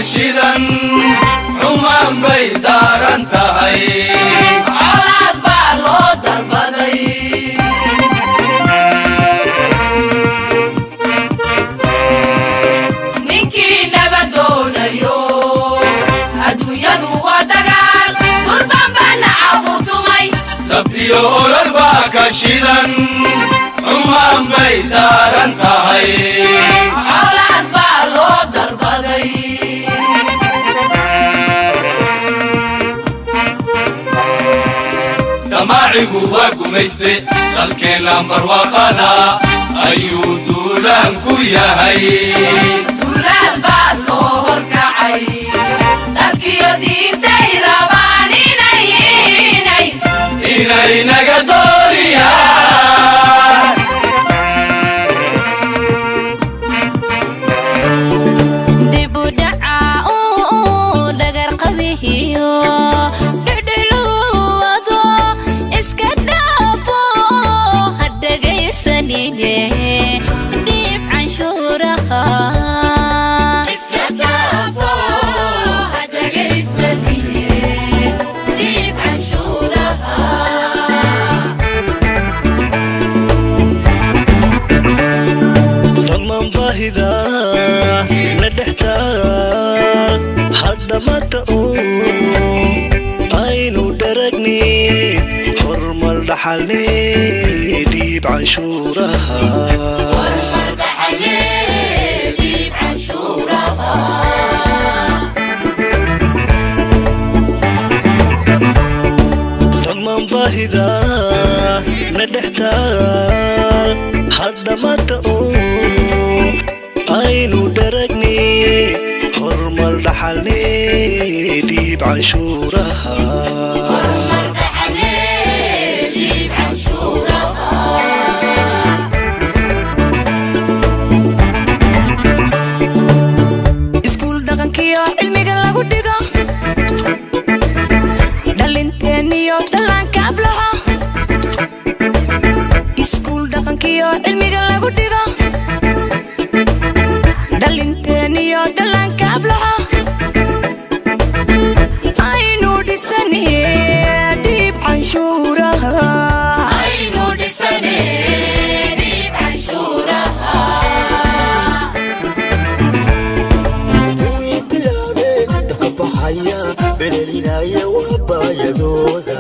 Shidan, xumaan bay daaran tahay. Colaad baa loo darbaday. Ninkii nabad doonayo, adduunyadu waa dagaal, durban baa nacabu tumay. Dab iyo olol baa ka shidan, xumaan bay daaran tahay. Colaad baa loo darbaday. Damaacigu waa gumayste, dalkeenna barwaaqada ayuu duulaan ku yahay. Duulaal baa soo horkacay, dalkiyo diintay rabaan inay inay inay naga dooriyaan. Dibudhaca uu dhagar qabihiyo dhudhuluwado iska dhaafo, ha dhegaysanine dhiib canshuuraha. Iska dhaafo, ha dhegaysanine dhiib canshuuraha. Dhammaan baahida na dhex taal hadhamata oo aynu dharagni, horumar dhaxalni, dhiib canshuuraha. Dhaxalee dhiib canshuuraha. Dhammaan baahida na dhex taal hadhamata oo aynu dharagni, horumar dhaxalni, dhiib canshuuraha. Dhaxalee dhiib canshuuraha. Iskuul dhaqankiyo cilmiga lagu dhigo, dhalinteeniyo dhallaanka aflaxo. Iskuul dhaqankiyo cilmiga lagu dhigo, dhalinteeniyo dhallaanka aflaxo, aynu dhisane dhiib canshuuraha. Aynu dhisane dhiib canshuuraha. Kuwii bilaabe dabka baxaya belelinaya waa baayadooda,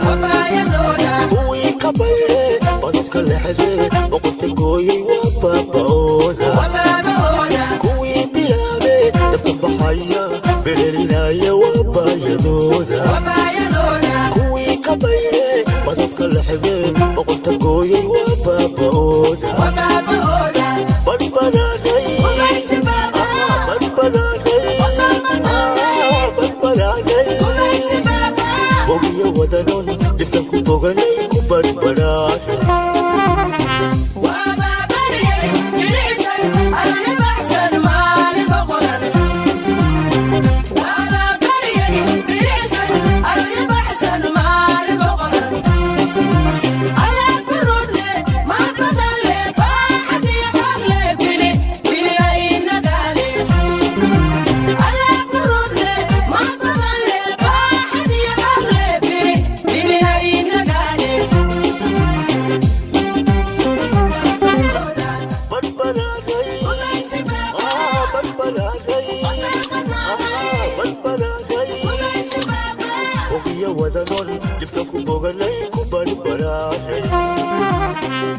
kuwii ka baydhe badadka lexde boqorta gooyey waa baaba'ooda. Kuwii bilaabe dabka baxaya belelinaya waa baayadooda, kuwii ka baydhe badadka lexde boqorta gooyey waa baaba'ooda. Badbadaaday, badbadaaday, badbadaaday, bogiyo wadanon dhibtan ku boganay ku badbadhaadhay. Badbadaaday, badbadaaday, badbadaaday, bogiyo wadanon.